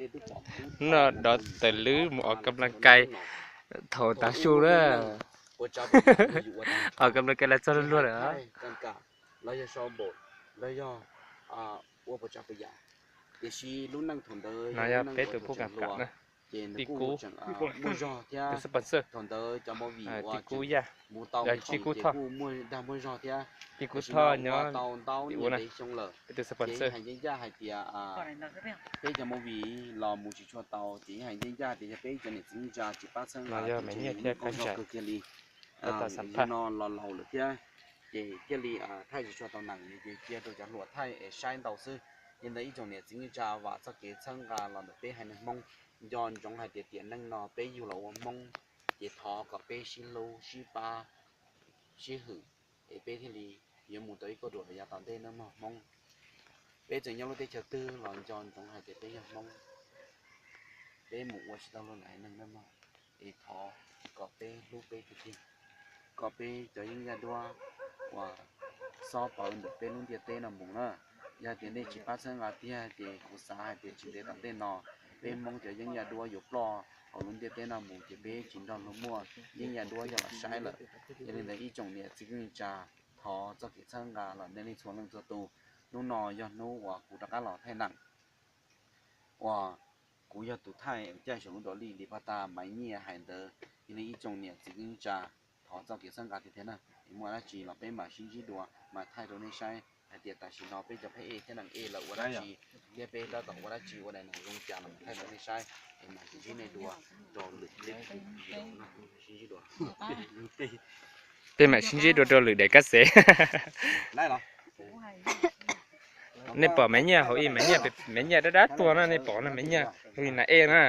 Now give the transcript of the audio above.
Hnub no dov tawm lwb mus ua kam las kais thaum tav su na. Ua kam las kais los txog luag luag lawm. Los yog sau npaum, los yog ua puas tsav puas yam. Tiam sis lub neej thaum ntawd no yog peb tus pub kam kam na, tij kub, tus xab pos xawj, tij kub yaj, tij kub thoj, tij kub thoj nyob tim ua na, peb tus xab pos xawj. Hais yeej yaj hais tias peb cov movie los mus tsis tshua tau, ces hais yeej yaj tias yog peb cov niam txiv neej tsa tsis pab txhawb nqa, yog Maiv Nyiaj thiab Kab Ntsais kiag li. Tam sim no los laus lawm thiab, ces thiaj li thaij tsis tshua tau nees, ces cia rau cov hluas thaij es saib ntau xwb. Yog li ntawd ib tsoom niam txiv neej tsa, vam txoj kev txhawb nqa los ntawm peb haiv neeg Hmoob. Nco ntsoov hais tias tiam neej no peb yug los ua Hmoob, ces thov kom peb sib hlub sib pab sib hwm, es peb thiaj li yuav mus tau ib kauj ruam los yav tom ntej nawb mog Hmoob. Peb txawm nyob lub teb chaws twg los nco ntsoov hais tias peb yog Hmoob, peb mus ua tsis tau luag lwm haiv neeg nawb mog. Es thov kom peb hlub peb tiag tiag, kom peb cov yeeb yaj duab uas xob pawv ntawm peb lub ntiaj teb no mus na. Yog tias nej tsis pab txhawb nqa tiag ces kuv xav hais tias tsis ntev tom ntej no peb Hmoob cov yeeb yaj duab yuav ploj hauv lub ntiaj teb no mus, ces peb tsis nrog luag muaj yeeb yaj duab yog los saib lawm. Yog li ntawd ib tsoom niam txiv kwv tij neej tsa, thov txoj kev txhawb nqa los nej leej txhua leej txhua tus. Hnub no yog hnub uas kuv rov qab los thaij nees uas kuv yog tus thaij caij saum lub dua li li paj tas Maiv Nyiaj hais ntawd. Yog li ib tsoom niam txiv kwv tij neej tsa, thov txoj kev txhawb nqa tiag tiag na. Es muaj dab tsi los peb mam sib ntsib dua, mam thaij rau nej saib hais tias tam sim no peb cov phab ej thiab nees ej lawv ua dab tsi, thiab peb tab tom ua dab tsi ua daim nees zoo cas los thaij rau nej saib. Es mam sib ntsib nej dua rau lwm clip, sib ntsib dua. Peb mam sib ntsib dua rau lwm daim kab xev. Nej pom Maiv Nyiaj hauv ib, Maiv Nyiaj, Maiv Nyiaj dab dab tuag na, nej pom na, Maiv Nyiaj hauv ib nas ej na.